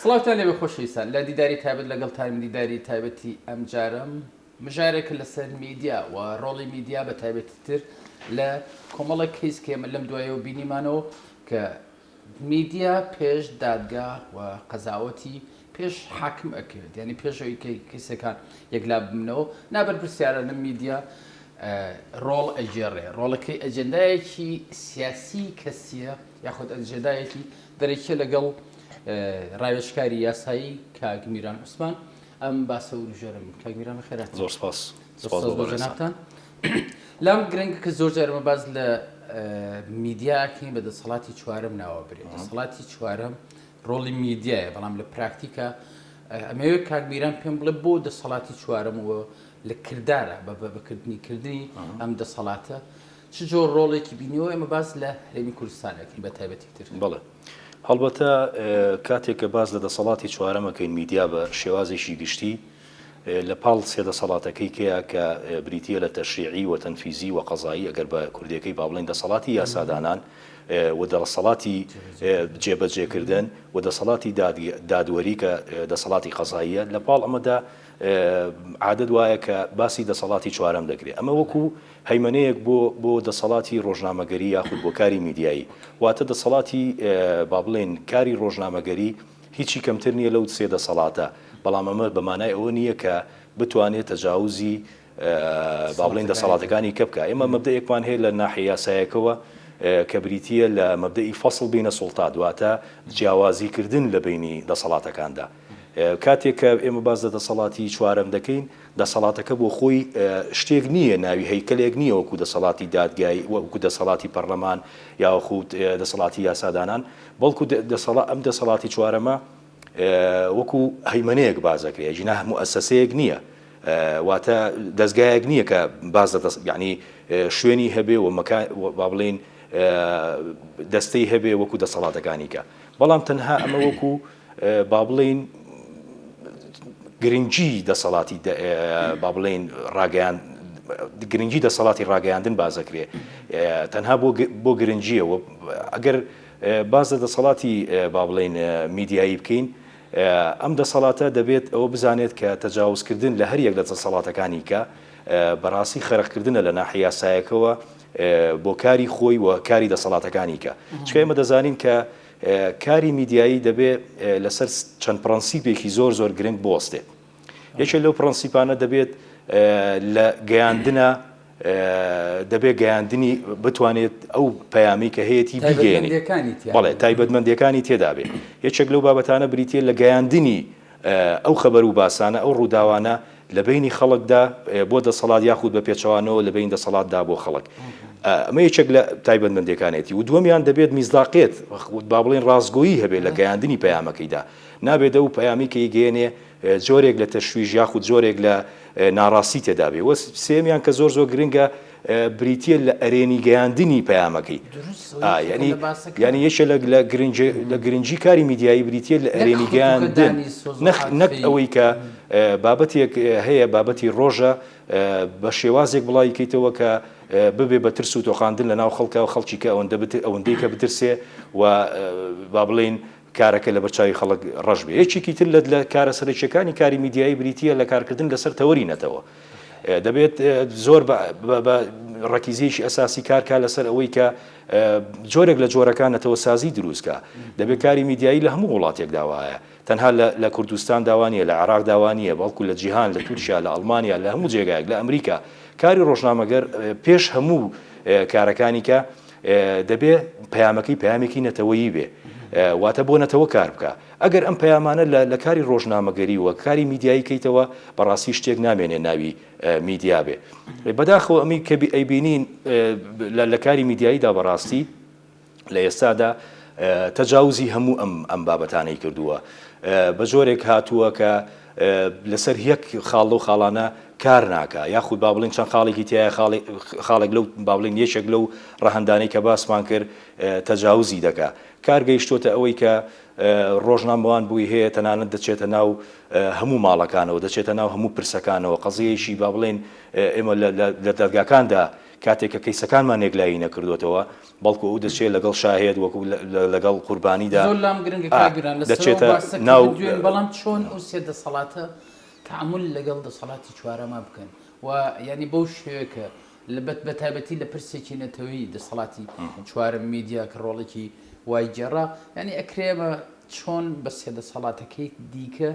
سڵاوتان لێبێ خۆشەویستان لە دیداری تایبەت لەگەڵتانم دیداری تایبەتی ئەمجارەم مژارێکە لەسەر میدیا و ڕۆڵی میدیا بە تایبەتی تر لە کۆمەڵێک کەیس کە ئێمە لەم دوایەوە بینیمانەوە کە میدیا پێش دادگا و قەزاوەتی پێش حاکم ئەکەوێت یعنی پێش ئەوی کە کەیسەکان یەکلا ببنەوە نابەرپرسیارانە میدیا ڕۆڵ ئەگێڕێ ڕۆڵەکەی ئەجێندایەکی سیاسی کەسیە یاخود ئەجێندایەکی دەرەکیە لەگەڵ ڕاوێژکاری یاسایی کاک میران عوسمان ئەم باسە وروژێنم. کاک میران بەخێرهاتن. زۆر سپاس. سپاس بۆ جەنابتان. لام گرنگ کە زۆر جار ئێمە باس لە میدیا ئەکەین بە دەسەڵاتی چوارەم ناوە برێت. دەسەڵاتی چوارەم ڕۆڵی میدیایە بەڵام لە پراکتیکا ئەمەوێت کاک میران پێم بڵێ بۆ دەسەڵاتی چوارەم و لە کردارە بە بەکردنی کردنی ئەم دەسەڵاتە چ جۆر ڕۆڵێکی بینیوە ئێمە باس لە هەرێمی کوردستان ئەکەین بە تایبەتی تر. بەڵێ هەڵبەتە کاتێک کە باس لە دەسەڵاتی چوارەم ئەکەین میدیا بە شێوازێکی گشتی لە پاڵ سێ دەسەڵاتەکەی کەیە کە بریتییە لە تەشریعی و تەنفیزی و قەزایی ئەگەر بە کوردیەکەی با بڵێین دەسەڵاتی یاسادانان و دەسەڵاتی جێبەجێکردن و دەسەڵاتی دادوەری کە دەسەڵاتی قەزاییە لە پاڵ ئەمەدا عادەت وایە کە باسی دەسەڵاتی چوارەم دەکرێت ئەمە وەکو هەیمەنەیەک بۆ بۆ دەسەڵاتی ڕۆژنامەگەری یاخود بۆ کاری میدیایی واتە دەسەڵاتی با بڵێین کاری ڕۆژنامەگەری هیچی کەمتر نییە لەو سێ دەسەڵاتە بەڵام ئەمە بە مانای ئەوە نییە کە بتوانێت تەجاوزی با بڵێین دەسەڵاتەکانی کە بکا ئێمە مەبدەئێکمان هەیە لە ناحیە یاسایەکەوە کە بریتییە لە مەبدەئی فەسڵ بینە سوڵتات واتە جیاوازی کردن لە بەینی دەسەڵاتەکاندا کاتێک کە ئێمە باس لە دەسەڵاتی چوارەم دەکەین، دەسەڵاتەکە بۆ خۆی شتێک نییە، ناوی هەیکەلێک نییە وەکو دەسەڵاتی دادگای، وەکو دەسەڵاتی پەرلەمان یاخود دەسەڵاتی یاسادانان، بەڵکو ئەم دەسەڵاتی چوارەمە وەکو هەیمەنەیەک باس دەکرێت، ئەگینا موئەسەسەیەک نییە، واتە دەزگایەک نییە کە باس لە یانی شوێنی هەبێ و مەکان با بڵێین دەستەی هەبێ وەکو دەسەڵاتەکانی کە، بەڵام تەنها ئەمە وەکو با بڵێین گرنگی دەسەڵاتی با بڵێین ڕاگەیان گرنگی دەسەڵاتی ڕاگەیاندن بازەکرێ تەنها بۆ بۆ گرنگیە ئەگەر باز لە دەسەڵاتی با بڵێین میدیایی بکەین ئەم دەسەڵاتە دەبێت ئەوە بزانێت کە تەجاوزکردن لە هەر یەک لە دەسەڵاتەکانی کە بەڕاستی خەرقکردنە لە ناحیە یاسایەکەوە بۆ کاری خۆی و کاری دەسەڵاتەکانی کە چکە ئێمە دەزانین کە کاری میدیایی دەبێ لەسەر چەند پڕەنسیپێکی زۆر زۆر گرنگ بوەستێت. یەکێک لەو پڕەنسیپانە دەبێت لە گەیاندنە دەبێت گەیاندنی بتوانێت ئەو پەیامی کە هەیەی بیگەیەنێت بەڵێ تایبەتمەندیەکانی تێدا بێت یەکێک لەو بابەتانە بریتە لە گەیاندنی ئەو خەبەر و باسانە، ئەو ڕووداوانە لە بەینی خەڵکدا بۆ دەسەڵات یاخود بە پێچەوانەوە لە بەین دەسەڵاتدا بۆ خەڵک. ئەمە یەکێک لە تایبەتمەندیەکانێتی و دووەمیان دەبێت میزداقیەت با بڵێین ڕاستگۆیی هەبێت لە گەیاندنی پەیامەکەیدا. نابێت ئەو پەیامی کە ئەیگەیەنێ جۆرێک لە تەشویش یاخود جۆرێک لە ناڕاستی تێدا بێ. وە سێیەمیان کە زۆر زۆر گرنگە بریتییە لە ئەرێنی گەیاندنی پەیامەکەی. یانی یانی یەکێ لە گرنگی لە گرنگی کاری میدیایی بریتییە لە ئەرێنی گەیاندن نەک ئەوەی کە بابەتێک هەیە بابەتی ڕۆژە بە شێوازێک بڵاوی کەیتەوە کە ببێ بە ترس و تۆقاندن لە ناو خەڵکە و خەڵکی کە ئەوەندە ئەوەندەی کە بترسێ و با بڵێین کارەکە لەبەر چاوی خەڵک ڕەش بێ. یەکێکی تر لە کارە سەرەکییەکانی کاری میدیایی بریتییە لە کارکردن لەسەر تەوەری نەتەوە. دەبێت زۆر بە ڕەکیزەیەکی ئەساسی کار کا لەسەر ئەوەی کە جۆرێک لە جۆرەکان نەتەوەسازی دروست کا. دەبێت کاری میدیایی لە هەموو وڵاتێکدا وایە. تەنها لە کوردستاندا وا نییە، لە عێراقدا وا نییە، بەڵکو لە جیهان، لە تورکیا، لە ئەڵمانیا، لە هەموو جێگایەک، لە ئەمریکا کاری ڕۆژنامەگەر پێش هەموو کارەکانی کە دەبێ پەیامەکەی پەیامێکی نەتەوەیی بێ واتە بۆ نەتەوە کار بکە ئەگەر ئەم پەیامانە لە کاری ڕۆژنامەگەری و کاری میدیایی کەیتەوە بەڕاستی شتێک نامێنێ ناوی میدیا بێ بەداخەوە ئەمی کە ئەیبینین لە کاری میدیاییدا بەڕاستی لە ئێستادا تەجاوزی هەموو ئەم ئەم بابەتانەی کردووە بە جۆرێک هاتووە کە لەسەر یەک خاڵ لەو خاڵانە کار ناکا یاخود با بڵێین چەند خاڵێکی تایە خاڵێک لەو با بڵێین یەکێک لەو ڕەهەندانەی کە باسمان کرد تەجاوزی دەکا کار گەیشتۆتە ئەوەی کە ڕۆژنامەوان بووی هەیە تەنانەت دەچێتە ناو هەموو ماڵەکانەوە دەچێتە ناو هەموو پرسەکانەوە قەزیەیەکی با بڵێین ئێمە لە دادگاکاندا. کاتێک کە کەیسەکانمان یەکلایی نەکردۆتەوە بەڵکو ئەو دەچێت لەگەڵ شاهێد وەکو لەگەڵ قوربانیدا زۆر لام گرنگە کاک گران لەسەر ئەو دەچێتە باسە کە ناو بدوێن بەڵام چۆن ئەو سێ دەسەڵاتە تەعامول لەگەڵ دەسەڵاتی چوارەما بکەن و یانی بەو شێوەیە کە لە بە تایبەتی لە پرسێکی نەتەوەیی دەسەڵاتی چوارەم میدیا کە ڕۆڵێکی وای گێڕا یانی ئەکرێ ئێمە چۆن بە سێ دەسەڵاتەکەی دیکە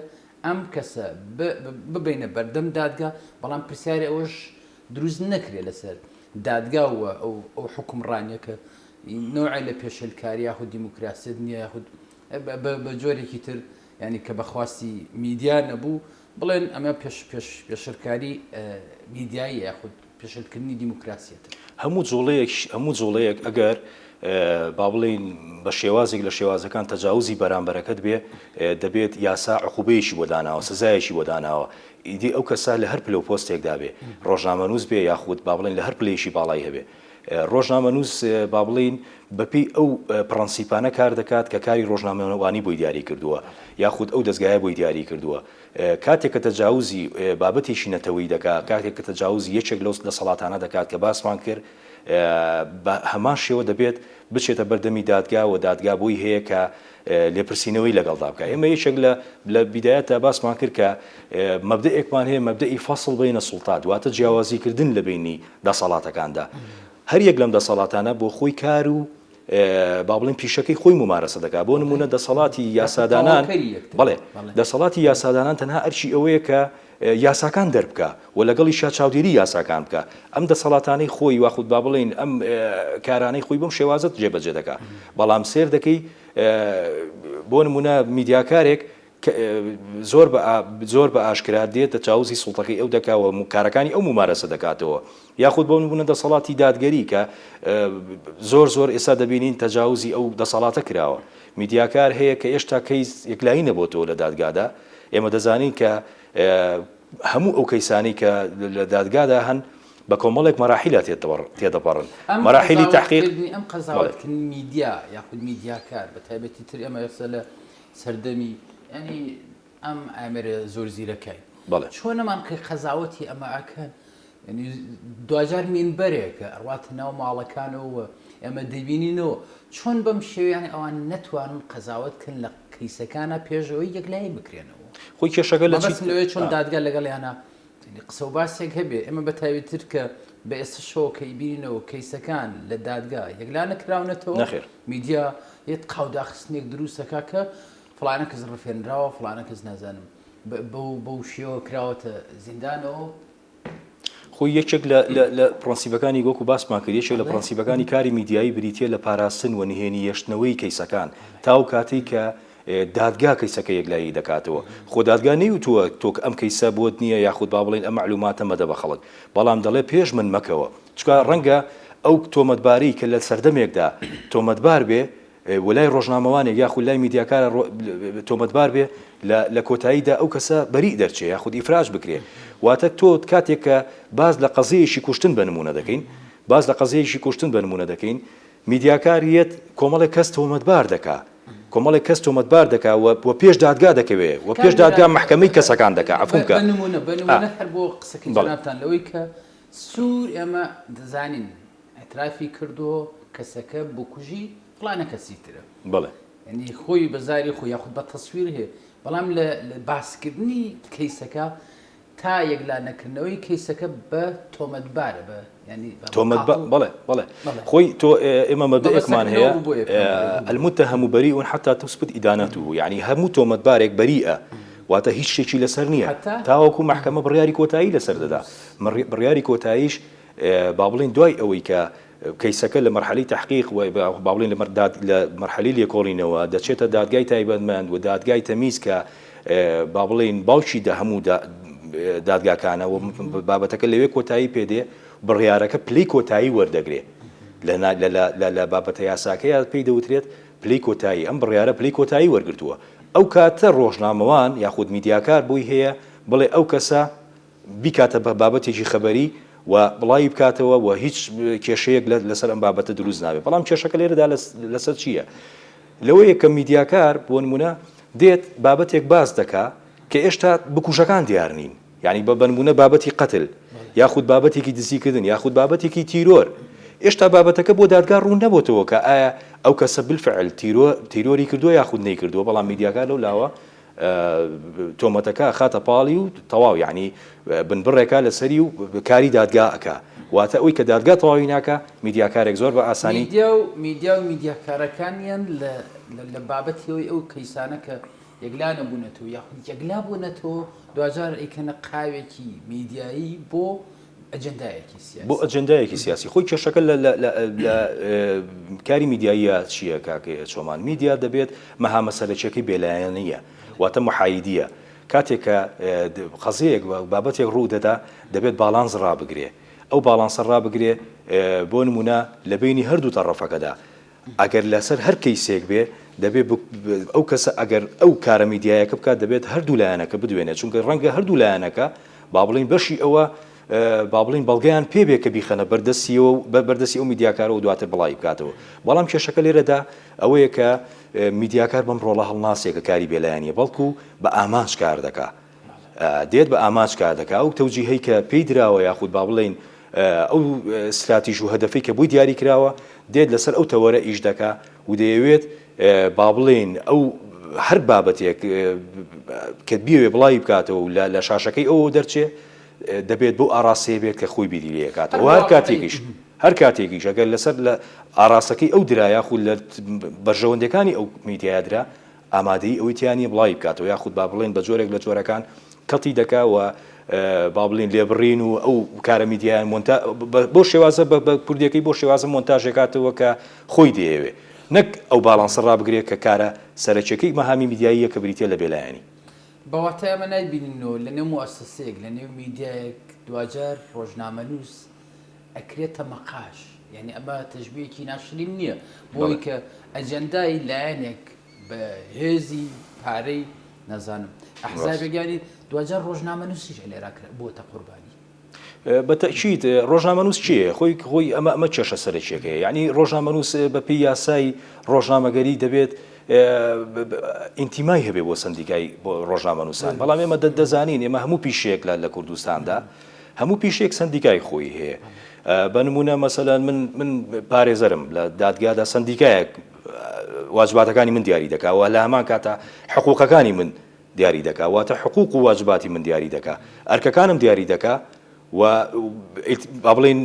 ئەم کەسە ببەینە بەردەم دادگا بەڵام پرسیاری ئەوەش دروست نەکرێ لەسەر دادگا و ئەو حوکمڕانیە کە نەوعێ لە پێشێلکاری یاخود دیموکراسیەت نییە یاخود بە جۆرێکی تر یعنی کە بەخواستی میدیا نەبوو بڵێن ئەمە پێش پێش پێشلکاری میدیایی یاخود پێشلکردنی دیموکراسیەتە. هەموو جوڵەیەک هەموو جوڵەیەک ئەگەر با بڵێین بە شێوازێک لە شێوازەکان تەجاوزی بەرامبەرەکەت بێ دەبێت یاسا عقوبەیەکی بۆ داناوە سزایەکی بۆ داناوە ئیدی ئەو کەسە لە هەر پلە و پۆستێکدا بێ ڕۆژنامەنووس بێ یاخود با بڵێین لە هەر پلەیەکی باڵای هەبێ ڕۆژنامەنووس با بڵێین بەپێی ئەو پڕەنسیپانە کار دەکات کە کاری ڕۆژنامەوانی بۆی دیاری کردووە یاخود ئەو دەزگایە بۆی دیاری کردووە کاتێک کە تەجاوزی بابەتێکی نەتەوەیی دەکات کاتێک کە تەجاوزی یەکێک لەو دەسەڵاتانە دەکات کە باسمان کرد بە هەمان شێوە دەبێت بچێتە بەردەمی دادگا و دادگا بۆی هەیە کە لێپرسینەوەی لەگەڵدا بکات. ئێمە یەکێک لە لە بیدایەتدا باسمان کرد کە مەبدەئێکمان هەیە مەبدەئی فەسڵ بەینە سوڵتات واتە جیاوازیکردن لە بەینی دەسەڵاتەکاندا. هەر یەک لەم دەسەڵاتانە بۆ خۆی کار و با بڵێین پیشەکەی خۆی مومارەسە دەکات. بۆ نموونە دەسەڵاتی یاسادانان بەڵێ دەسەڵاتی یاسادانان تەنها ئەرکی ئەوەیە کە یاساکان دەربکا و لەگەڵیشا چاودێری یاساکان بکا، ئەم دەسەڵاتانەی خۆی یاخود با بڵێین ئەم کارانەی خۆی بەم شێوازە جێبەجێ دەکا، بەڵام سەیر دەکەی بۆ نمونە میدیاکارێک زۆر بە زۆر بە ئاشکرا دێت تەجاوزی سوڵتەکەی ئەو دەکا و کارەکانی ئەو مومارەسە دەکاتەوە یاخود بۆ نمونە دەسەڵاتی دادگەری کە زۆر زۆر ئێستا دەبینین تەجاوزی ئەو دەسەڵاتە کراوە میدیاکار هەیە کە ئێشتا کەیس یەکلایی نەبۆتەوە لە دادگادا ئێمە دەزانین کە هەموو ئەو کەیسانەی کە لە دادگادا هەن بە کۆمەڵێک مەراحیلا تێدەپەڕن ئەم مەراحیلی تەحقیق قەزاوەتکردنی ئەم قەزاوەتکردنی میدیا یاخود میدیاکار بە تایبەتی تر ئێمە ئێستا لە سەردەمی یانی ئەم ئامێرە زۆر زیرەکەین بەڵێ. چۆن ئەمان کە قەزاوەتی ئەمە ئەکەن یعنی دواجار مینبەرێکە ئەڕواتە ناو ماڵەکانەوە و ئێمە دەبینینەوە چۆن بەم شێوەیانە ئەوان نەتوانن قەزاوەت کەن لە کەیسەکانا پێش ئەوەی یەکلایی بکرێنەوە. خۆی کێشەکە لە چی مەبەستم لەوەیە چۆن دادگا لەگەڵیانا قسە و باسێک هەبێ ئێمە بە تایبەتتر کە بە ئێستەشەوە کە ئیبینینەوە کەیسەکان لە دادگا یەکلا نەکراونەتەوە نەخێر. میدیا یەت قاوداخستنێک دروست ئەکا کە فڵانە کەس ڕفێنراوە فڵانە کەس نازانم بەو بەو شێوە کراوەتە زیندانەوە. خۆی یەکێک لە لە لە پڕەنسیپەکانی وەکو باسمان کرد یەکێک لە پڕەنسیپەکانی کاری میدیایی بریتییە لە پاراستن و نهێنی هێشتنەوەی کەیسەکان تا ئەو کاتەی کە دادگا کەیسەکە یەکلایی دەکاتەوە خۆ دادگا نەیوتووە تۆ ئەم کەیسە بۆت نییە یاخود با بڵێین ئەم مەعلوماتە مەدە بە خەڵک بەڵام دەڵێ پێش من مەکەوە چونکە ڕەنگە ئەو تۆمەتبارەی کە لە سەردەمێکدا تۆمەتبار بێ و لای ڕۆژنامەوانێک یاخود لای میدیاکارە تۆمەتبار بێ لە کۆتاییدا ئەو کەسە بەریء دەرچێ یاخود ئیفراج بکرێ واتە تۆ کاتێک کە باس لە قەزیەیەکی کوشتن بە نموونە دەکەین باس لە قەزیەیەکی کوشتن بە نموونە دەکەین میدیاکار یەت کۆمەڵێک کەس تۆمەتبار دەکا کۆمەڵێک کەس تۆمەتبار دەکا و پێش دادگا دەکەوێ و پێش دادگا مەحکەمەی کەسەکان دەکا عەفوم کە بە نموونە بە نموونە هەر بۆ قسەکەی جەنابتان لەوەی کە سوور ئێمە دەزانین ئیعترافی کردووە کەسەکە بکوژی فڵانە کەسی ترە. بەڵێ. یانی خۆی بە زاری خۆی یاخود بە تەسویر هەیە بەڵام لە باسکردنی کەیسەکە تا یەکلا نەکردنەوەی کەیسەکە بە تۆمەتبارە بە یانی بە تۆمەتبار قاتڵ. بەڵێ بەڵێ بەڵێ. خۆی تۆ ئێمە مەبدەئێکمان مەبەستەکەم هەیە لەوە بوو بۆ یەکەم. المتهم بریء حتی تثبت ادانته یانی هەموو تۆمەتبارێک بەریئە واتە هیچ شتێکی لەسەر نییە حتی تاوەکو مەحکەمە بڕیاری کۆتایی لەسەر دەدا بڕیاری کۆتاییش با بڵێین دوای ئەوەی کە کەیسەکە لە مەرحەلەی تەحقیق و با بڵێین لە مەرحەلەی لێکۆڵینەوە دەچێتە دادگای تایبەتمەند و دادگای تەمیز کە با بڵێین باوکی دە هەموو دادگاکانە و بابەتەکە لەوێ کۆتایی پێدێ بڕیارەکە پلەی کۆتایی وەردەگرێ لە بابەتە یاساکەیە پێی دەوترێت پلەی کۆتایی ئەم بڕیارە پلەی کۆتایی وەرگرتووە ئەو کاتە ڕۆژنامەوان یاخود میدیاکار بۆی هەیە بڵێ ئەو کەسە بیکاتە بە بابەتێکی خەبەری و بڵاوی بکاتەوە و هیچ کێشەیەک لەسەر ئەم بابەتە دروست نابێت بەڵام کێشەکە لێرەدا لەسەر چییە؟ لەوەیە کە میدیاکار بۆ نمونە دێت بابەتێک باس دەکا کە ئێشتا بکوژەکان دیار نین یعنی بە بنمونە بابەتی قەتل. یاخود بابەتێکی دزیکردن یاخود بابەتێکی تیرۆر ئێشتا بابەتەکە بۆ دادگا ڕوون نەبۆتەوە کە ئایا ئەو کەسە بالفعل تیرۆری کردووە یاخود نەیکردووە بەڵام میدیاکار لەو لاوە تۆمەتەکە ئەخاتە پاڵی و تەواو یانی بنبڕێکە لەسەری و کاری دادگا ئەکا واتە ئەوی کە دادگا تەواوی ناکا میدیاکارێک زۆر بە ئاسانی میدیا و میدیا و میدیاکارەکانیان لە لە بابەتی ئەوەی ئەو کەیسانە کە یەکلا نەبوونەتەوە یاخود یەکلا بوونەتەوە دواجار ئەیکەنە قاوێکی میدیایی بۆ ئەجێندایەکی سیاسی. بۆ ئەجێندایەکی سیاسی. خۆی کێشەکە لە لە لە لە کاری میدیاییە چییە کاک چۆمان؟ میدیا دەبێت مەهامە سەرەکیەکەی بێلایەنییە، واتە محایدییە. کاتێک کە قەزیەیەک بابەتێک ڕوو دەدا دەبێت باڵانس ڕابگرێ. ئەو باڵانسە ڕابگرێ بۆ نموونە لە بەینی هەردوو تەڕەفەکەدا. ئەگەر لەسەر هەر کەیسێک بێ دەبێ ئەو کەسە ئەگەر ئەو کارە میدیایەکە بکات دەبێت هەردوو لایەنەکە بدوێنێت چونکە ڕەنگە هەردوو لایەنەکە با بڵین بەشی ئەوە با بڵین بەڵگەیان پێ بێ کە بیخەنە بەردەستیەوە و بەردەستی ئەو میدیاکارەوە دواتر بڵاوی بکاتەوە بەڵام کێشەکە لێرەدا ئەوەیە کە میدیاکار بەم ڕۆڵە هەڵناسێ کە کاری بێلایەنیە بەڵکو بە ئامانج کار دەکا دێت بە ئامانج کار دەکا ئەو تەوجیهەی کە پێی دراوە یاخود با بڵێین ئەو ستراتیژ و هەدەفەی کە بۆی دیاری کراوە دێت لەسەر ئەو تەوەرە ئیش دەکا و دەیەوێت با بڵێین ئەو هەر بابەتێک کە بیەوێ بڵاوی بکاتەوە و لە شاشەکەی ئەوەوە دەرچێ دەبێت بەو ئاڕاستەیە بێت کە خۆی بیری لێ کاتەوە هەر کاتێکیش هەر کاتێکیش ئەگەر لەسەر لە ئاراستەکەی ئەو درا یاخود لە بەرژەوەندەکانی ئەو میدیایە درا ئامادەیی ئەوەی تیا نیە بڵاوی بکاتەوە یاخود با بڵێین بە جۆرێک لە جۆرەکان کەڵتی دەکا و با بڵێین لێبڕین و ئەو کارە میدیایان مۆنتا بۆ شێوازە بە کوردیەکەی بۆ شێوازە مۆنتاژێکاتەوە کە خۆی دەیەوێ نەک ئەو باڵانسە ڕابگرێت کە کارە سەرەکیەکەی مەهامی میدیاییە کە بریتیە لە بێلایەنی. بە واتای ئەمە نایبینینەوە لە نێو موئەسەسەیەک، لە نێو میدیایەک دواجار ڕۆژنامەنووس ئەکرێتە مەقاش یانی ئەمە تەشبیهێکی ناشرین نییە بۆی کە ئەجەندای لایەنێک بە هێزی پارەی نازانم ئەحزابێک ینی دواجار ڕۆژنامەنووسیش لێرا بۆتە قوربانی. بە تەئکید ڕۆژنامەنووس کێیە؟ خۆی خۆی ئەمە ئەمە کێشە سەرەکیەکەیە یعنی ڕۆژنامەنووس بە پێی یاسای ڕۆژنامەگەری دەبێت ئینتیمای هەبێ بۆ سندیکای بۆ ڕۆژنامەنووسان بەڵام ئێمە دەزانین ئێمە هەموو پیشەیەک لە لە کوردستاندا هەموو پیشەیەک سەندیکای خۆی هەیە بە نمونە مەسەلەن من من پارێزەرم لە دادگادا سەندیکایەک واجباتەکانی من دیاری دەکا و لە هەمان کاتا حقوقەکانی من دیاری دەکا واتە حقوق و واجباتی من دیاری دەکا ئەرکەکانم دیاری دەکا و با بڵین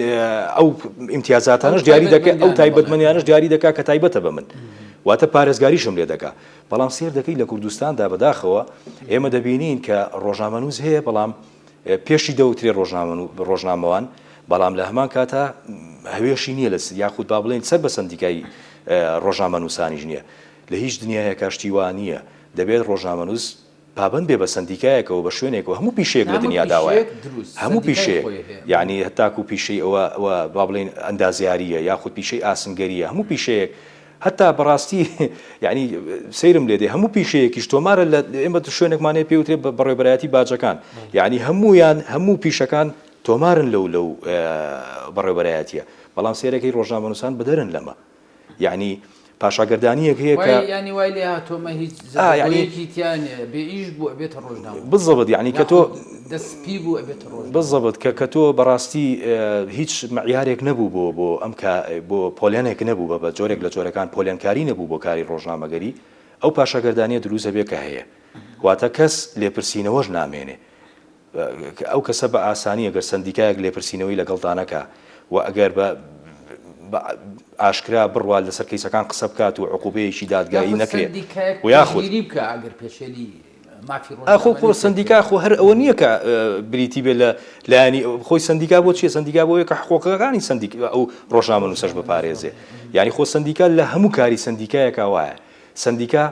ئەو ئیمتیازاتانش دیاری دەکە ئەو تایبەتمەندیانش دیاری دەکا کە تایبەتە بە من واتە پارێزگاریشم لێ دەکا بەڵام سێر دەکەی لە کوردستاندا بەداخەوە ئێمە دەبینین کە ڕۆژنامەنووس هەیە بەڵام پێشی دەوترێ ڕۆژنامەوان، بەڵام لە هەمان کاتا هەوێشی نییە لە یاخود با بڵێین سەر بە سەندیکای ڕۆژنامەنووسانیش نییە. لە هیچ دنیایەکا شتی وا نییە. دەبێت ڕۆژنامەنووس پابەند بێ بە سەندیکایەکەوە، بە شوێنێکەوە، هەموو پیشەیەک لە دنیادا وایە. هەموو پیشەیەک، یانی هەتاکوو پیشەی ئەوە با بڵێین ئەندازیارییە یاخود پیشەی ئاسنگەرییە، هەموو پیشەیەک هەتا بەڕاستی یانی سەیرم لێ دێ هەموو پیشەیەکیش تۆمارە لە ئێمە شوێنێکمان هەیە پێی وترێ بەڕێوەبەرایەتی باجەکان یانی هەموویان هەموو پیشەکان تۆمارن لەو لەو بەڕێوەبەرایەتیە بەڵام سەیرەکەی ڕۆژنامەنووسان بەدەرن لەمە یانی پاشاگەردانیەک هەیە کە ینی وای لێ هاتۆمە هیچ یعنی تیا نیە بێ ئیش بوو ئەبێتە ڕۆژنامە بزەبت یعنی کە تۆ دەست سپی بوو ئەبێتە ڕۆژ. بزەبت کە کە تۆ بەڕاستی هیچ معیارێک نەبوو بۆ بۆ ئەم کا بۆ پۆلێنێک نەبوو بە بە جۆرێک لە جۆرەکان پۆلێنکاری نەبوو بۆ کاری ڕۆژنامەگەری ئەو پاشاگەردانیە دروست ئەبێ کە هەیە واتە کەس لێپرسینەوەش نامێنێ ئەو کەسە بە ئاسانی ئەگەر سەندیکایەک لێپرسینەوەی لەگەڵدا نەکا و ئەگەر بە بە ئاشکرا بڕوات لەسەر کەیسەکان قسە بکات و عقوبەیەکی دادگایی یاخود نەکرێ سەندیکایەک و یاخود پشتگیری بکا ئەگەر پێشێلی مافی ئاخۆ خۆ ڕۆژنامەنووسێک سەندیکا کرد. خۆ هەر ئەوە نییە کە بریتی بێت لە لایەنی خۆی سەندیکا بۆ چییە سەندیکا بۆیە کە حقوقەکانی سەندیک ئەو ڕۆژنامەنووسەش ڕۆژنامەنووس بپارێزێ بەڵێ. یانی خۆ سەندیکا لە هەموو کاری سەندیکایەکا وایە سەندیکا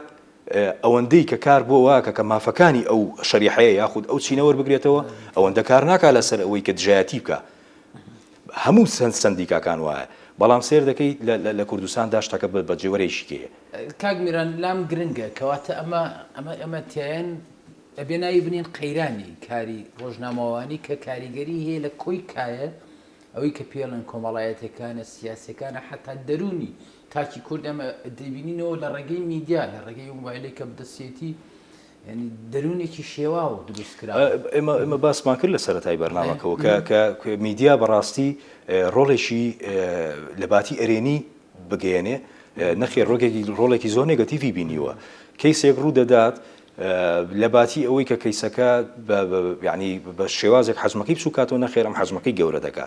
ئەوەندەی کە کار بۆ واکە کە مافەکانی ئەو شەریحەیە یاخود ئەو چینە وەربگرێتەوە ئەوەندە کار ناکا لەسەر ئەوەی کە دژایەتی بکا هەموو سەندیکاکان وایە بەڵام سێر دەکەی لە کوردستاندا شتەکە بە جۆرێکی کەیە. کاک میران لام گرنگە کەواتە ئەمە ئەمە ئەمە تیایەن ئەبێ ناوی بنێن قەیرانی کاری ڕۆژنامەوانی کە کاریگەری هەیە لە کۆی کایە ئەوەی کە پێڵێن کۆمەڵایەتەکانە سیاسەکانە حتا دەروونی تاکی کورد ئەمە دەبینینەوە لە ڕێگەی میدیا لە ڕێگەی مۆبایلێک کە بدەستێتی. یانی دەروونێکی شێواو دروست کرا. ئێمە ئێمە باسمان کرد لە سەرەتای بەرنامەکەوە کە کە میدیا بەڕاستی ڕۆڵێکی لە باتی ئەرێنی بگەیەنێ نەخێر ڕۆکێکی ڕۆڵێکی زۆر نێگەتیڤی بینیوە کەیسێک ڕوو دەدات لە باتی ئەوەی کە کەیسەکە یعنی بە شێوازێک حەزمەکەی بچووکاتەوە نەخێر ئەم حەزمەکەی گەورە دەکا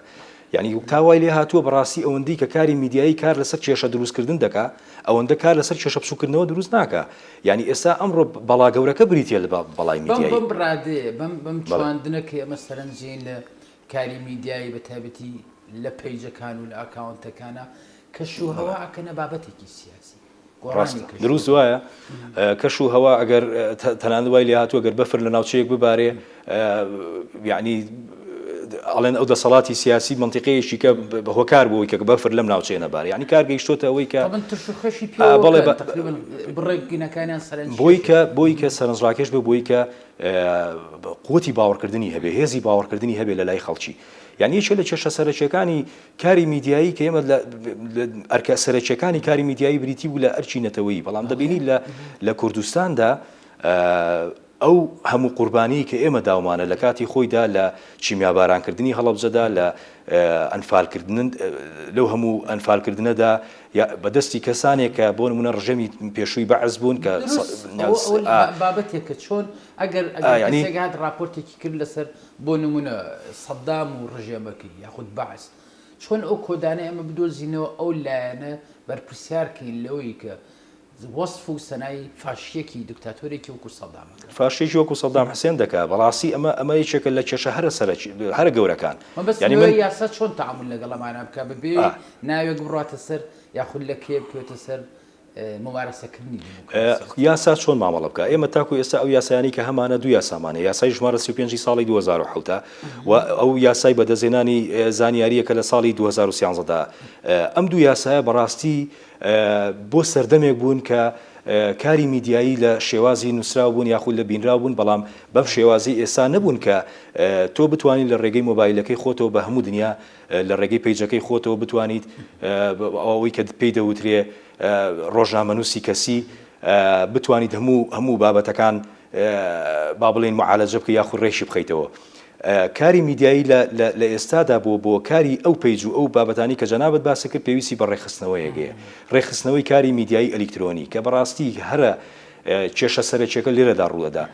یعنی تا وای لێ هاتووە بەڕاستی ئەوەندەی کە کاری میدیایی کار لەسەر کێشە دروستکردن دەکا ئەوەندە کار لەسەر کێشە بچووکردنەوە دروست ناکا یعنی ئێستا ئەمڕۆ بەڵا گەورەکە بریتیە لە بەڵای میدیایی بەم ڕادەیە بەم بەم چواندنە کە ئێمە سەرنجین لە کاری میدیایی بە تایبەتی لە پەیجەکان و لە ئاکاونتەکانە کەش و هەوا ئەکەنە بابەتێکی سیاسی ڕاستە دروست وایە کەش و هەوا ئەگەر تەنانەت وای لێ هاتووە گەر بەفر لە ناوچەیەک ببارێ یعنی ئەڵێن ئەو دەسەڵاتی سیاسی منتیقەیەکی کە بە هۆکار بووی کە بەفر لەم ناوچەیە نەبارێ یعنی کار گەیشتۆتە ئەوەی کە بەڵێ بڕێک گینەکانیان سەرنج بۆی کە بۆی کە سەرنجڕاکێش بێ بۆی کە قوتی باوەڕکردنی هەبێ هێزی باوەڕکردنی هەبێ لە لای خەڵکی یعنی یەکێ لە کێشە سەرەکیەکانی کاری میدیایی کە ئێمە لە ئەرکە سەرەکیەکانی کاری میدیایی بریتی بوو لە ئەرکی نەتەوەیی، بەڵام دەبینی لە لە کوردستاندا ئەو هەموو قوربانیی کە ئێمە داومانە لە کاتی خۆیدا لە کیمیابارانکردنی هەڵەبجەدا لە ئەنفالکردن لەو هەموو ئەنفالکردنەدا بە دەستی کەسانێک کە بۆ نمونە ڕژێمی پێشووی بەعس بوون کە بابەتێکە چۆن ئەگەر ئەگەر کەسێک هات ڕاپۆرتێکی کرد لەسەر بۆ نمونە سەدام و ڕژێمەکەی یاخود بەعس چۆن ئەو کۆدانەی ئێمە بدۆزینەوە ئەو لایەنە بەرپرسیار کەین لەوەی کە وەسف و سەنای فاشیەکی دکتاتۆرێکی وەکو سەدام ئەکا. فاشیەکی وەکو سەدام حسێن دەکا بەڕاستی ئەمە ئەمە یەکێکە لە کێشە هەرە سەرەکی هەرە گەورەکان مەبەستم یانی من لەوەیە یاسا چۆن تەعامول لەگەڵ ئەمانە بکا بەبێ ناوێک بڕواتە سەر یاخود لەکەیە بکەوێتە سەر ممارەسەکردنی دیموکراسی. یاسا چۆن مامەڵە بکا؟ ئێمە تاکو ئێستا ئەو یاسایانەی کە هەمانە دوو یاسامان هەیە، یاسای ژمارە 35 ی ساڵی 2007 و ئەو یاسای بەدەستهێنانی زانیارییە کە لە ساڵی 2013 دا. ئەم دوو یاسایە بەڕاستی بۆ سەردەمێک بوون کە کاری میدیایی لە شێوازی نووسراو بوون یاخود لە بینراو بوون، بەڵام بەم شێوازەی ئێستا نەبوون کە تۆ بتوانیت لە ڕێگەی مۆبایلەکەی خۆتەوە بە هەموو دنیا لە ڕێگەی پەیجەکەی خۆتەوە بتوانیت ئەوەی کە پێی دەوترێ ڕۆژنامەنووسی کەسی بتوانیت هەموو هەموو بابەتەکان با بڵێین معالەجە بکەی یاخود ڕێکی بخەیتەوە. کاری میدیایی لە ئێستادا بۆ بۆ کاری ئەو پەیج و ئەو بابەتانی کە جەنابت باست کرد پێویستی بە ڕێکخستنەوەیەک هەیە ڕێکخستنەوەی کاری میدیایی ئەلیکترۆنی کە بەڕاستی هەرە کێشە سەرەکیەکە لێرەدا ڕوودەدا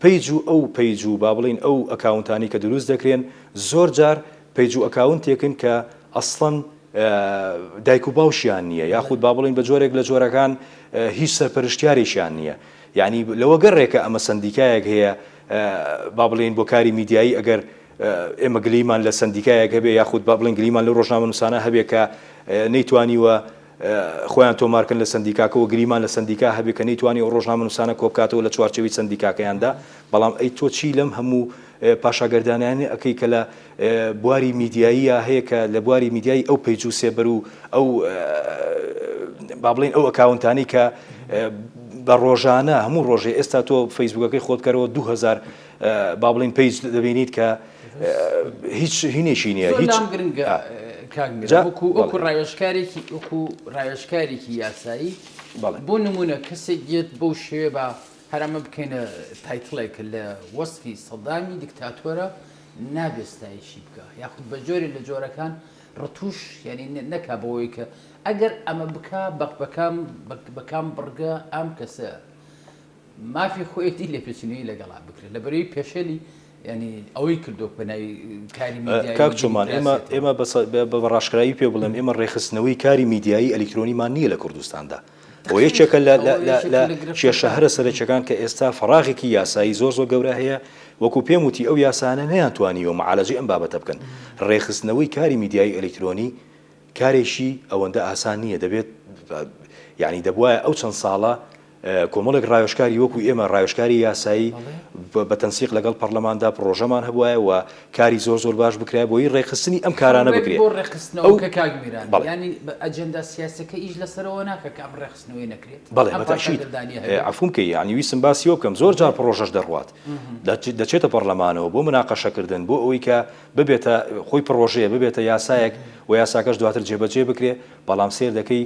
پەیج و ئەو پەیج و با بڵێین ئەو ئەکاونتانەی کە دروست دەکرێن زۆر جار پەیج و ئەکاونتێکن کە ئەسڵەن دایک و باوکیان نییە یاخود با بڵێین بە جۆرێک لە جۆرەکان هیچ سەرپەرشتیارێکیان نییە یعنی لەوە گەڕێکە ئەمە سەندیکایەک هەیە با بڵێین بۆ کاری میدیایی ئەگەر ئێمە گلیمان لە سەندیکایەک هەبێ یاخود با بڵێن گلیمان لەو ڕۆژنامەنووسانە هەبێ کە نەیتوانیوە خۆیان تۆمارکەن لە سەندیکاکەوە گریمان لە سەندیکا هەبێ کە نەیتوانی ئەو ڕۆژنامەنووسانە کۆبکاتەوە لە چوارچێوەی سەندیکاکەیاندا، بەڵام ئەی تۆ چی لەم هەموو پاشاگەردانیانە ئەکەی کە لە بواری میدیاییا هەیە کە لە بواری میدیایی ئەو پەیج و سێبەر و ئەو با بڵێین ئەو ئەکاونتانەی کە بە ڕۆژانە هەموو ڕۆژێ ئێستا تۆ فەیسبووکەکەی خۆت بکەرەوە 2000 با بڵێین پەیج دەبینیت کە هیچ هینێکی نییە هیچ گرنگە کاک میران وەکو وەکو ڕاوێژکارێکی وەکو ڕاوێژکارێکی یاسایی بۆ نمونە کەسێک یەت بەو شێوێ بە هەرەمە بکەینە title ێک لە وەسفی سەدامی دیکتاتۆرە نابێت ستایشی بکە یاخود بە جۆرێ لە جۆرەکان ڕتوش یعنی نەکا بەوەی کە ئەگەر ئەمە بکا بەک بەکام بەکام بڕگە ئەم کەسە مافی خۆیەتی لێپێچینەوەی لەگەڵا بکرێت لەبەرەی پێشێلی یانی ئەوەی کردووە بە ناوی کاری میدیایی کاک چۆمان ئێمە ئێمە بە ڕاشکراوی پێ بڵێم ئێمە ڕێکخستنەوەی کاری میدیایی ئەلیکترۆنیمان نییە لە کوردستاندا ئەوە یەکێکە لە لە کێشە هەرە سەرەکیەکان کە ئێستا فەراغێکی یاسایی زۆر زۆر گەورە هەیە وەکو پێم وتی ئەو یاسانە نەیانتوانیوە معالەجەی ئەم بابەتە بکەن ڕێکخستنەوەی کاری میدیایی ئەلیکترۆنی کارێکی ئەوەندە ئاسان نییە دەبێت یعنی دەبواە ئەو چەند ساڵە کۆمەڵێک ڕاوێژکاری وەکو ئێمە، ڕاوێژکاری یاسایی، بە تەنسیق لەگەڵ پەڕلەماندا پڕۆژەمان هەبوایە و کاری زۆر زۆر باش بکرایە بۆی ڕێکخستنی ئەم کارانە ڕێک بکرێ. بۆ ئەو ڕێکخستنەوەکە کاک میران، بەڵێ. یانی ئەجێندا سیاسیەکە ئیش لەسەرەوە ناکا کە ئەم ڕێکخستنەوەیە نەکرێت؟ بەڵێ ئەم بە تەئکید. پاشاگەردانیە هەبێت؟ عەفوم کەی یانی ویستم باسی ئەوە بکەم زۆر جار پڕۆژەش دەڕوات دەچێتە پەڕلەمانەوە بۆ مناقەشەکردن بۆ ئەوەی کە ببێتە خۆی پڕۆژەیە ببێتە یاسایەک و یاساکەش دواتر جێبەجێ بکرێ بەڵام سەیر دەکەی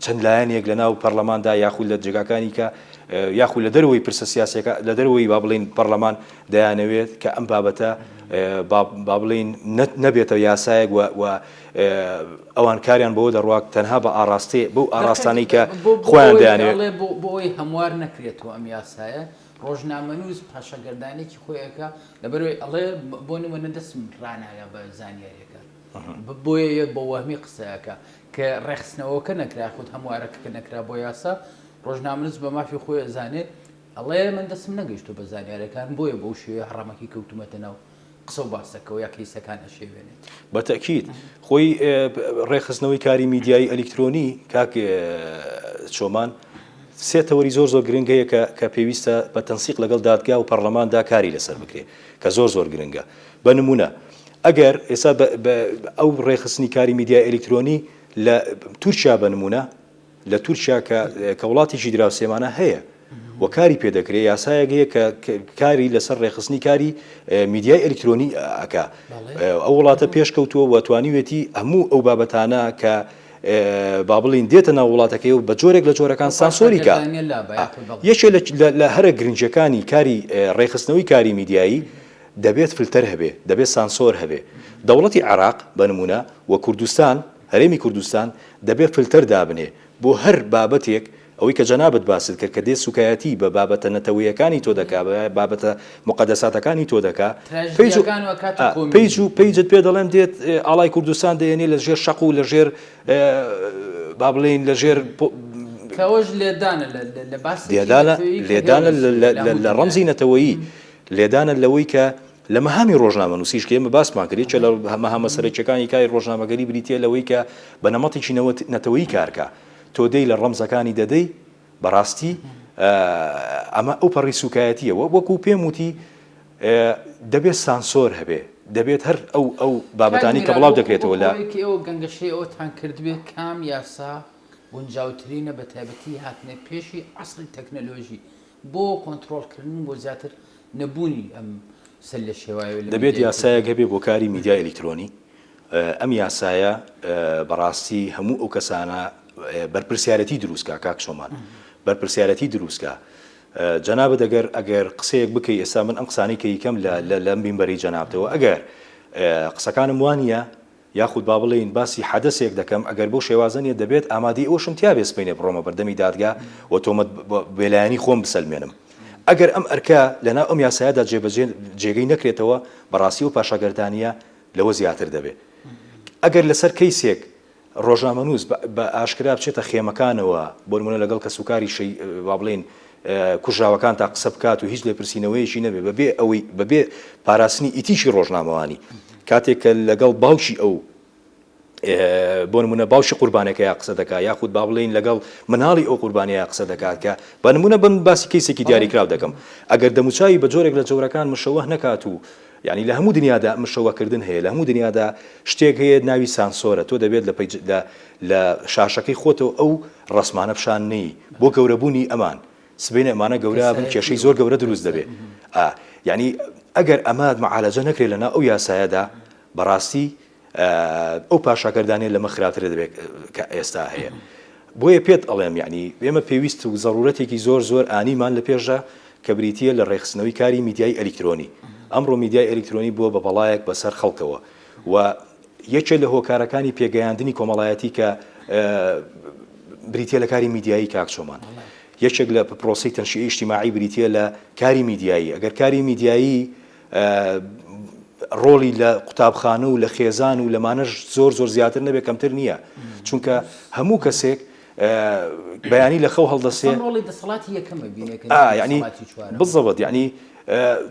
چەند لایەنێک لە ناو پەرلەماندا یاخود لە جێگاکانی کە یاخود لە دەرەوەی پرسە سیاسیەکە لە دەرەوەی با بڵێین پەڕلەمان دەیانەوێت کە ئەم بابەتە با بڵێین نەبێتە یاسایەک و ئەوان کاریان بەوە دەڕوا تەنها بە ئاڕاستەی بەو ئاڕاستانەی کە خۆیان دەیانەوێت. بۆ ئەوەی هەموار نەکرێتەوە ئەم یاسایە ڕۆژنامەنووس پاشاگەردانێکی خۆی ئەکا لەبەرئەوەی ئەڵێ بۆ نمونە دەستم ڕاناگا بە زانیاریەکان بۆیە یەک بە وەهمی قسە ئەکا کە ڕێکخستنەوەکە نەکرا خود هەموارەکە کە نەکرا بۆ یاسا ڕۆژنامەنووس بە مافی خۆی ئەزانێ ئەڵێ من دەستم نەگەیشتووە بە زانیاریەکان بۆیە بەو شێوەیە هەڕەمەکی کەوتومەتە ناو قسە و باسەکەوە یا کەیسەکان ئەشێوێنێت. بە تەئکید. خۆی ڕێکخستنەوەی کاری میدیایی ئەلیکترۆنی کاک چۆمان سێ تەوەری زۆر زۆر گرنگ هەیە کە کە پێویستە بە تەنسیق لەگەڵ دادگا و پەڕلەماندا کاری لەسەر بکرێ کە زۆر زۆر گرنگە. بە نموونە ئەگەر ئێستا ئەو ڕێکخستنی کاری میدیای ئەلیکترۆنی لە تورکیا بە نموونە لە تورکیا کە کە وڵاتێکی دراوسێمانە هەیە و کاری پێ دەکرێ یاسایەک هەیە کە کاری لەسەر ڕێکخستنی کاری میدیای ئەلیکترۆنی ئەکا ئەو وڵاتە پێشکەوتووە و توانیوێتی هەموو ئەو بابەتانە کە با بڵین دێتە ناو وڵاتەکەی و بە جۆرێک لە جۆرەکان سانسۆری کە یەکێ لە هەرە گرنگەکانی کاری ڕێکخستنەوەی کاری میدیایی دەبێت فلتەر هەبێ دەبێت سانسۆر هەبێ دەوڵەتی عێراق بە نمونە و کوردستان هەرێمی کوردستان دەبێ فلتەر دابنێ بۆ هەر بابەتێک، ئەوەی کە جەنابت باست کرد کە دێت سوکایەتی بە بابەتە نەتەوەیەکانی تۆ دەکا، بە بابەتە موقەدەساتەکانی تۆ دەکا، پەیج و تراژیدیاکان و ئەکاتە ئا پەیج کۆمیدی. و پەیجت پێ دەڵێم دێت ئاڵای کوردستان دەیەنێ لە ژێر شەق و لە ژێر با بڵێین لە ژێر پۆ کە ئەوەش لێدانە لە لە باسێکی لێدانە نەتەوەیی کە لێدانە هێڵی لە سوورە لە لە لە هەموو لە ڕەمزی دنیایە. نەتەوەیی، لێدانە لەوەی کە لە مەهامی ڕۆژنامەنووسیش کە ئێمە باسمان کرد، یەکێ لە مەهامە سەرەکییەکانی کاری ڕۆژنامەگەری بریتییە لەوەی کە بە نەمەتێکی نەتەوەیی کار کا. تۆ دێی لە ڕەمزەکانی دەدەی، بەڕاستی ئەمە ئەوپەڕی سووکایەتییە. وەکوو پێم وتی دەبێت سانسۆر هەبێ، دەبێت هەر ئەو ئەو کاک بابەتانەی کە میران بڵاو وەکوو دەکرێتەوە لە. ئەوەی کە ئێوە گەنگەشەی ئەوەتان کردبێ کام یاسا گونجاوترینە بە تایبەتی هاتنە پێشی عەسری تەکنەلۆژی بۆ کۆنترۆڵکردن بۆ زیاتر نەبوونی ئەم سەرلێشێواویە لە دەبێت میدیای یاسایەک کوردی. هەبێ بۆ کاری میدیای ئەلیکترۆنی، ئەم یاسایە بەڕاستی هەموو ئەو کەسانە بەرپرسیارەتی دروست کا کاک چۆمان بەرپرسیارەتی دروست کا جەنابت ئەگەر ئەگەر قسەیەک بکەی ئێستا من ئەم قسانەی کە یکەم لە لەم بینبەری جەنابتەوە ئەگەر قسەکانم وانە یاخود با بڵێین باسی حەدەسێک دەکەم، ئەگەر بەو شێوازە نیە دەبێت ئامادەی ئەوەشم تیابێ سبەینێ بڕۆمە بەردەمی دادگا و تۆمەت بێلایەنی خۆم بسەلمێنم. ئەگەر ئەم ئەرکە لەناو ئەم یاسایەدا جێبەجێ جێگەی نەکرێتەوە بەڕاستی ئەو پاشاگەردانیە لەوە زیاتر دەبێ. ئەگەر لەسەر کەیسێک ڕۆژنامەنووس بە ئاشکرا بچێتە خێمەکانەوە بۆ نموونە لەگەڵ کەسوکاری شەی با بڵێین کوژراوەکان تا قسە بکات و هیچ لێپرسینەوەیەکی نەبێ بەبێ ئەوەی بەبێ پاراستنی ئیتیکی ڕۆژنامەوانی کاتێک کە لەگەڵ باوکی ئەو بۆ نمونە باوکی قوربانەکەیا قسە دەکات یاخود با بڵێین لەگەڵ مناڵی ئەو قوربانەیە قسە دەکات کە بە نمونە بن باسی کەیسێکی دیاریکراو دەکەم ئەگەر دەموچاوی بە جۆرێک لە جۆرەکان مشەوه نەکات و یعنی لە هەموو دنیادا مشەوەکردن هەیە لە هەموو دنیادا شتێک هەیە ناوی سانسۆرە تۆ دەبێت لە پەیج لە لە شاشەکەی خۆتەوە ئەو ڕەسمانە پیشان نەیی بۆ گەورەبوونی ئەمان سبەینێ ئەمانە گەورە بن کێشەی زۆر گەورە دروست دەبێ ئا یعنی ئەگەر ئەمە معالەجە نەکرێت لەناو ئەو یاسایەدا بەڕاستی ئەو پاشاگەردانیە لەمە خراپتر دەبێت کە ئێستا هەیە بۆیە پێت ئەڵێم یعنی ئێمە پێویست و زەڕورەتێکی زۆر زۆر ئانیمان لە پێشدا کە بریتە لە ڕێکخستنەوەی کاری میدیای ئەلیکترۆنی ئەمڕۆ میدیای ئەلیکترۆنی بووە بە بەڵایەک بەسەر خەڵکەوە و یەکێ لە هۆکارەکانی پێگەیاندنی کۆمەڵایەتی کە بریتە لە کاری میدیایی کاک چۆمان یەکێک لە پرۆسی تەنشیئەی ئیجتیماعی بریتە لە کاری میدیایی ئەگەر کاری میدیایی ڕۆڵی لە قوتابخانە و لە خێزان و لەمانەش زۆر زۆر زیاتر نەبێت کەمتر نییە چونکە هەموو کەسێک بەیانی لە خەو هەڵدەسێ ڕۆڵی دەسەڵاتی یەکەم بینێ یعنی بزەبت یعنی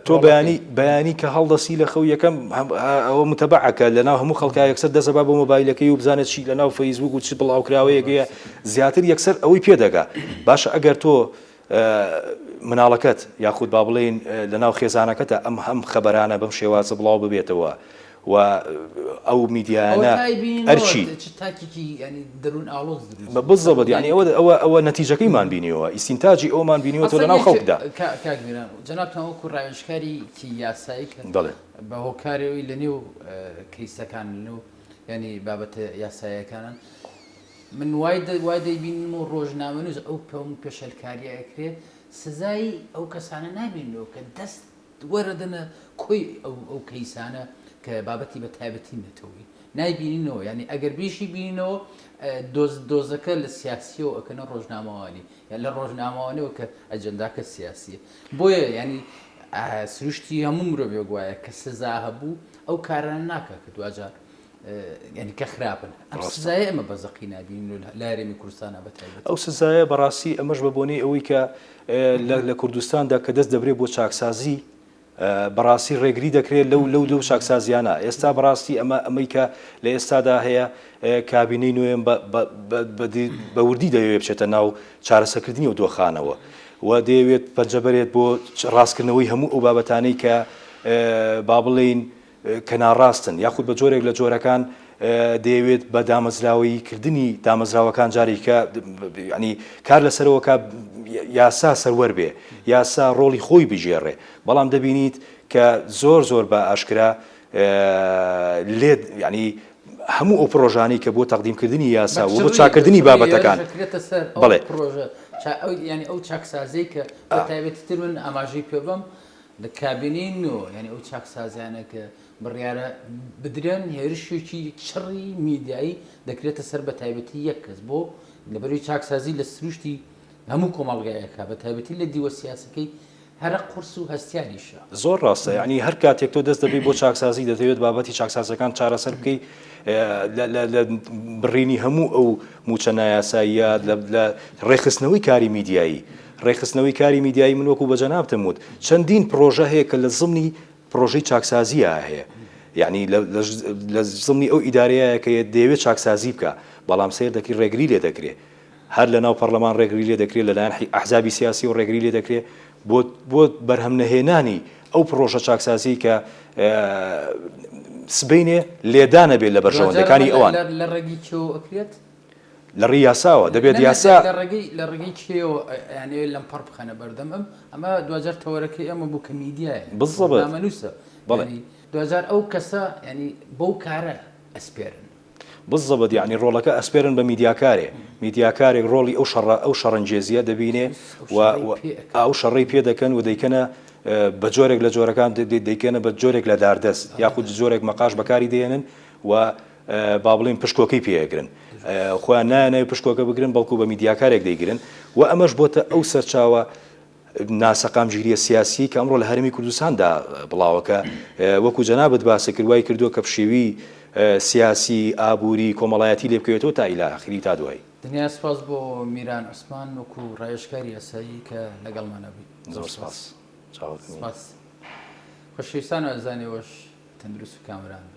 تۆ بەیانی بەیانی کە هەڵدەسی لە خەو یەکەم ئەوە متەبعەکە لە ناو هەموو خەڵکا یەکسەر دەسەبا بۆ مۆبایلەکەی و بزانێت چی لە ناو فەیسبوک و چ بڵاوکراوەیەکەیە زیاتر یەکسەر ئەوەی پێدەگا باشە ئەگەر تۆ مناڵەکەت یاخود با بڵێین لەناو خێزانەکەتە ئەم هەم خەبەرانە بەم شێوازە بڵاو ببێتەوە و ئەو میدیایانە ئەرکی بزەبت یعنی ئەوە ئەوە ئەوە نەتیجەکەیمان بینیەوە ئیستینتاجی ئەومان بینیوەتەوە لەناو خەڵکدا. کاک میران جەنابتان وەکو ڕاوێژکارێکی یاسایی کە بەڵێ بە هۆکاری ئەوی لەنێو کەیسەکان لەنێو یعنی بابەتە یاساییەکانن من وای وای دەیبینم و ڕۆژنامەنووس ئەو پێم پێشێلکاریە ئەکرێ. سزای ئەو کەسانە نابیننەوە کە دەست وەرەدەنە کۆی ئەو ئەو کەیسانە کە بابەتی بە تایبەتی نەتەوەی نایبینینەوە یانی ئەگەر بیشی بینینەوە دۆز دۆزەکە لە سیاسیەوە ئەکەنە ڕۆژنامەوانی یان لە ڕۆژنامەوانەوە کە ئەجەنداکە سیاسیە بۆیە ینی سروشتی هەموو مرۆڤێک وایە کە سزا هەبوو ئەو کارانە ناکە کە دواجار یعنی کە خراپن ئەم سزایە ئێمە بە زەقی نابینین و لە هەرێمی کوردستانە بە تایبەت ئەو سزایە بەڕاستی ئەمەش بە بۆنەی ئەوەی کە لە کوردستاندا کە دەست دەبرێت بۆ چاکسازی بەڕاستی ڕێگری دەکرێت لەو لەو لەو چاکسازیانە ئێستا بەڕاستی ئەمە ئەمەی کە لە ئێستادا هەیە کابینەی نوێم بە وردی دەیەوێت بچێتە ناو چارەسەکردنی ئەو دۆخانەوە و دەیەوێت پەنجە بەرێت بۆ ڕاستکردنەوەی هەموو ئەو بابەتانەی کە با بڵێین کە ناڕاستن یاخود بە جۆرێک لە جۆرەکان دەیەوێت بە دامەزراوەیی کردنی دامەزراوەکان جارێکە ینی کار لەسەرەوە کە یاسا سەروەر بێ یاسا ڕۆڵی خۆی بگێڕێ بەڵام دەبینیت کە زۆر زۆر بە ئاشکرا لێت ینی هەموو ئەو پرۆژانەی کە بۆ تەقدیمکردنی یاسا و بۆ چاکردنی بابەتەکان بەڵێ پرۆژە ینی ئەو چاکسازی کە بە تایبەتی تر من ئاماژەی پێ بم لە کابینەی نۆ یانی ئەو چاکسازیانە کە بڕیارە بدرێن هێرشێکی چڕی میدیایی دەکرێتە سەر بە تایبەتی یەک کەس بۆ لەبەروی چاکسازی لە سروشتی هەموو کۆمەڵگایەکە بە تایبەتی لە دیوە سیاسەکەی هەرە قورس و هەستیاریشە. زۆر ڕاستە یانی هەر کاتێک تۆ دەست دەبەی بۆ چاکسازی دەتەوێت بابەتی چاکسازەکان چارەسەر بکەی لە بڕینی هەموو ئەو موچە نایاساییە لە ڕێکخستنەوەی کاری میدیایی ڕێکخستنەوەی کاری میدیایی من وەکو بە جەنابتم وت چەندین پڕۆژە هەیە کە لە زمنی پڕۆژەی چاکسازیە هەیە یعنی لە زمنی ئەو ئیدارەیە کە دەیەوێت چاکسازی بکە بەڵام سیر دەکری ڕێگری لێ دەکرێ هەر لە ناو پەرلەمان ڕێگری لێ دەکرێت لەلایەن ئەحزابی سیاسی و ڕێگری لێ دەکرێت بۆ بۆ بەرهەم نەهێنانی ئەو پڕۆژە چاکسازی کە سبینێ لێدانە بێت لە بەرژەوەندەکانی ئەوان لە ڕێگی چۆ ئەکرێت لە ڕێی یاساوە دەبێت یاسا. لە ڕێگەی لە ڕێگەی کێیەوە ئەیانەوێت لەمپەڕ بخەنە بەردەم ئەم ئەمە دواجار تەوەرەکەی ئێمە بوو کە میدیایە بالضبط ڕۆژنامەنووسە بەڵێ یانی دواجار ئەو کەسە یانی بەو کارە ئەسپێرن. بالضبط یانی ڕۆڵەکە ئەسپێرن بە میدیاکارێ میدیاکارێک ڕۆڵی ئەو شەڕە ئەو شەڕەنگێزییە دەبینێ ئەو و شەڕەی و پێ ئەکەن. ئەو شەڕەی پێ دەکەن و دەیکەنە بە جۆرێک لە جۆرەکان دەیکەنە بە جۆرێک لە داردەست یاخود جۆرێک مەقاش بەکاری دێنن و با بڵێین پشکۆکەی پێ ئەگرن خۆیان نایانەوێت پشکۆکە بگرن بەڵکو بە میدیاکارێک دەیگرن و ئەمەش بۆتە ئەو سەرچاوە ناسەقامگیریە سیاسی کە ئەمڕۆ لە هەرێمی کوردستاندا بڵاوەکە وەکو جەنابت باسی کرد وای کردووە کە پشێوی سیاسی ئابووری کۆمەڵایەتی لێ بکەوێتەوە تا ئیلا ئاخری تا دوایی. دنیا سپاس بۆ میران عوسمان وەکو ڕاوێژکاری یاسایی کە لەگەڵمانە بووی. زۆر سپاس. چاوەکەم. سپاس. خۆشەویستان و ئازیزان ئێوەش تەندروست و کامەران بن.